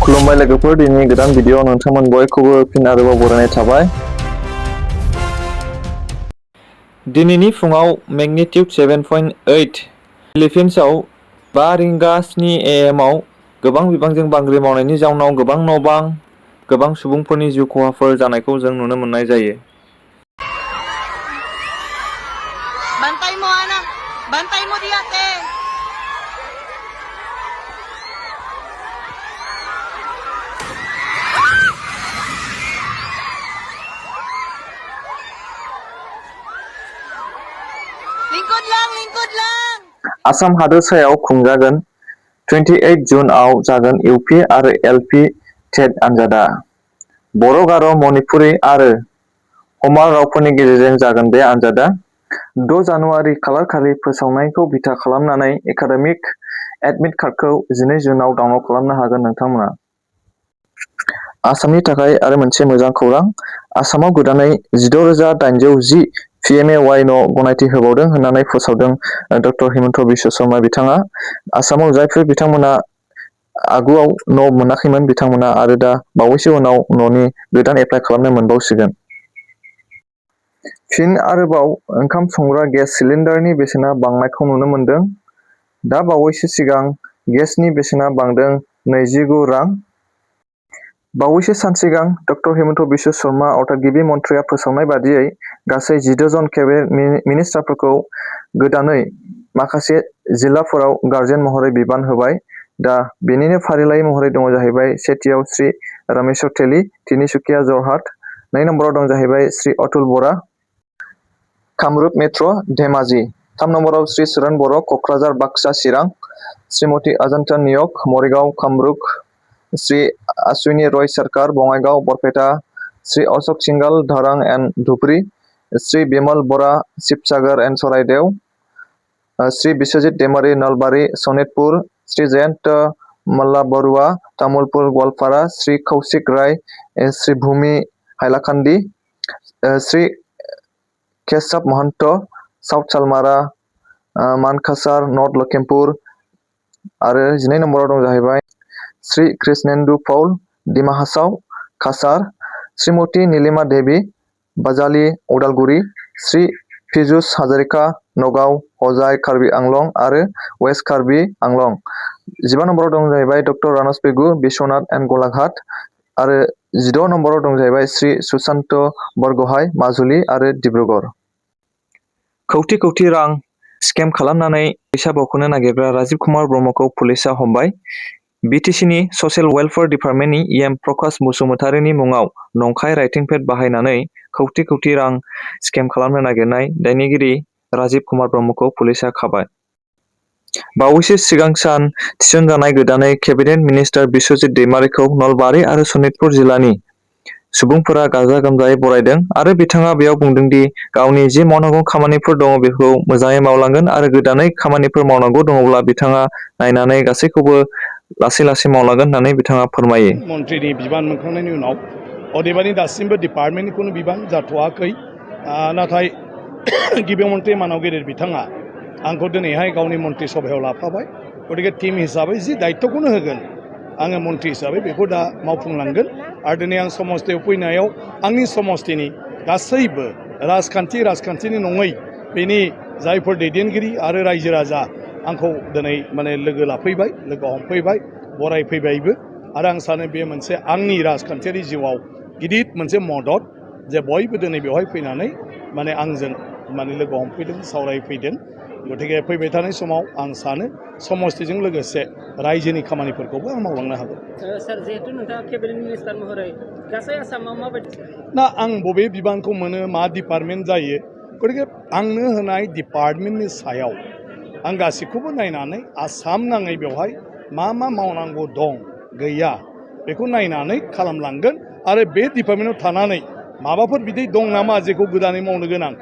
खुलुमबाय लोगोफोर दिनै गोदान भिडिअ नोंथांमोन बयखौबो फिन आरोबाव बरायनाय थाबाय। दिनैनि फुङाव मेग्निट्युड 7.8 फिलिपिन्सआव 5 रिंगा 7 AM आव गोबां बिबांजों बांग्रि मावनायनि जाउनाव गोबां न' बां, गोबां सुबुंफोरनि जिउ खहाफोर जानायखौ जों नुनो मोननाय जायो। Bantay mo, anak. Bantay mo di ate. Lingkod lang, lingkod lang. Assam हादोरसायाव खुंजागोन 28 जुनआव जागोन UP आरो LP टेट आनजादा। बर', गार', मणिपुरि आरो हमार रावफोरनि गेजेरजों जागोन बे आनजादा। 6 जानुवारि खालारखालि फोसावनायखौ बिथा खालामनानै एकाडेमिक एडमिट कार्डखौ 12 जुनआव डाउनलड खालामनो हागोन नोंथांमोना। आसामनि थाखाय आरो मोनसे मोजां खौरां, आसामाव गोदानै 16,810 PMAY न' गनायथि होबावदों होननानै फोसावदों डक्टर हिमन्त बिश्व शर्मा बिथाङा। आसामाव जायफोर बिथांमोना आगुआव न' मोनाखैमोन बिथांमोना आरो दा बावैसो उनाव न'नि गोदान एप्लाइ खालामनो मोनबावसिगोन। फिन आरोबाव ओंखाम संग्रा गेस सिलिन्डारनि बेसेना बांनायखौ नुनो मोनदों। दा बावैसो सिगां गेसनि बेसेना बांदों 29 रां। बावैसो सान सिगां डक्टर हिमन्त बिश्व शर्मा अर्थगिबि मन्थ्रिया फोसावनाय बादियै गासै 16 जन केबिनेट मिनिस्टारफोरखौ गोदानै माखासे जिल्लाफोराव गार्जेन महरै बिबान होबाय। दा बेनिनो फारिलाइ महरै दङ जाहैबाय सेथियाव श्री रामेश्वर तेली, तिनिसुकिया जरहाट। 2 नम्बराव दं जाहैबाय श्री अतुल बरा, कामरुप मेट्र' धेमाजि। 3 नम्बराव श्री सोरान बर', क'क्राझार बाक्सा चिरां। श्रीमती अजन्ता नियक, मरिगाव कामरुप। श्री अश्विनी रय सरकार, Bongaigaon Barpeta. Shri Ashok Singhal, Darrang and Dhubri. Shri Bimal Bora, Sivasagar and Charaideo. Shri Biswajit Daimary, Nalbari Sonitpur. Shri Jayanta Malla Baruah, Tamulpur Goalpara. Shri Kaushik Rai, Shri Bhumi Hailakandi. Shri Keshab Mahanta, south Salmara Mankachar north Lakhimpur. आरो 12 नम्बराव दं जाहैबाय श्री कृष्णेन्दु पौल, डिमा हासाव काछार। श्रीमती नीलिमा देवी, बाजालि उदालगुरि। श्री पीयूष हाजरिका, नगाव हजाय कार्बि आंलं आरो वेस्ट कार्बि आंलं। 15 नम्बराव दं जाहैबाय डक्टर रानस पेगु, बिश्वनाथ एन्ड गलाघाट। आरो 16 नम्बराव दं जाहैबाय श्री सुशांत बरगहाय, माजुलि आरो डिब्रुगड़। कौटि कौटि रां स्केम खालामनानै फैसा बख'नो नागिरग्रा राजीव कुमार ब्रह्मखौ पुलिसआ हमबाय। बिटिसिनि ससियेल वेलफेयार डिपार्टमेन्टनि EM प्रकाश बसुमतारिनि मुङाव नंखाय राइटिं पेड बाहायनानै कौटि कौटि रां स्केम खालामनो नागिरनाय दायनिगिरि राजीव कुमार ब्रह्मखौ पुलिसआ खाबाय। बावैसो सिगां सान थिसनजानाय गोदानै केबिनेट मिनिस्टार बिश्वजित दैमारीखौ नलबारि आरो सनितपुर जिल्लानि सुबुंफोरा गाजा गोमजायै बरायदों आरो बिथाङा बेयाव बुंदों दि गावनि जि मावनांगौ खामानिफोर दङ बेखौ मोजाङै मावलांगोन आरो गोदानै खामानिफोर मावनांगौ दङब्ला बिथाङा नायनानै गासैखौबो लासै लासै मावलांगोन होननानै बिथाङा फोरमायो। मन्थ्रिनि बिबान मोनखांनायनि उनाव अदेबानि दासिमबो डिपार्टमेन्टनि खुनु बिबान जाथ'वाखै। नाथाय गिबि मन्थ्रि मानाव गेदेर बिथाङा आंखौ दिनैहाय गावनि मन्थ्रि सभायाव लाफाबाय। गतिके टीम हिसाबै जि दायित्वखौनो होगोन आङो मन्थ्रि हिसाबै बेखौ दा मावफुंलांगोन। आरो दिनै आं समस्तियाव फैनायाव आंनि समस्तिनि गासैबो राजखान्थिनि नङै बेनि जायफोर दैदेनगिरि आरो रायजो राजा आंखौ दिनै लोगो लाफैबाय, लोगो हमफैबाय, बरायफैबायबो। आरो आं सानो बे मोनसे आंनि राजखान्थियारि जिउआव गिदिर मोनसे मदद जे बयबो दिनै बेवहाय फैनानै आंजों लोगो हमफैदों, सावरायफैदों। गतिके फैबाय थानाय समाव आं सानो समस्तिजों लोगोसे रायजोनि खामानिफोरखौबो आं मावलांनो हागोन। सार जिहेतु नोंथाङा केबिनेट मिनिस्टार महरै गासै आसामाव माबायदि ना आं बबे बिबानखौ मोनो, मा डिपार्टमेन्ट जायो, गतिके आंनो होनाय डिपार्टमेन्टनि सायाव आं गासैखौबो नायनानै आसाम नाङै बेवहाय मा मा मावनांगौ दं गैया बेखौ नायनानै खालामलांगोन। आरो बे डिपार्टमेन्टआव थानानै माबाफोर बिदि दं नामा जेखौ गोदानै मावनो गोनां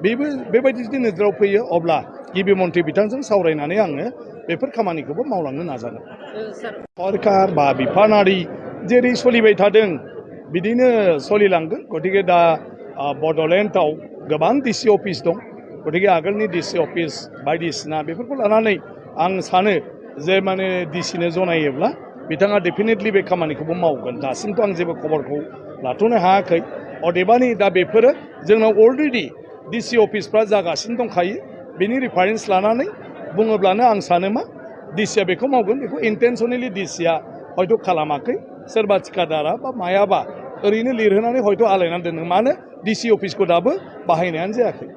बेबो बेबायदि जुदि नोजोराव फैयो अब्ला गिबि मन्थ्रि बिथांजों सावरायनानै आङो बेफोर खामानिखौबो मावलांनो नाजागोन। सरकार बा बिफानारि जेरै सोलिबाय थादों बिदिनो सोलिलांगोन। गतिके दा बड'लेण्डआव गोबां DC अफिस दं। गतिके आगोलनि DC अफिस बायदिसिना बेफोरखौ लानानै आं सानो जे DCनो जनायोब्ला बिथाङा डेफिनेटलि बे खामानिखौबो मावगोन दासिमथ' आं जेबो खबरखौ लाथ'नो हायाखै अदेबानि दा बेफोरो जोंनाव अलरेडि डिसि अफिसफ्रा जागासिनो दंखायो बेनि रिफारेन्स लानानै बुङोब्लानो आं सानो मा डिसिया बेखौ मावगोन बेखौ इन्टेनसनेलि डिसिया हयथ' खालामाखै सोरबा थिकादारा बा मायाबा ओरैनो लिरहोनानै हयथ' आलायनानै दोनदों मानो डिसि अफिसखौ दाबो बाहायनायानो जायाखै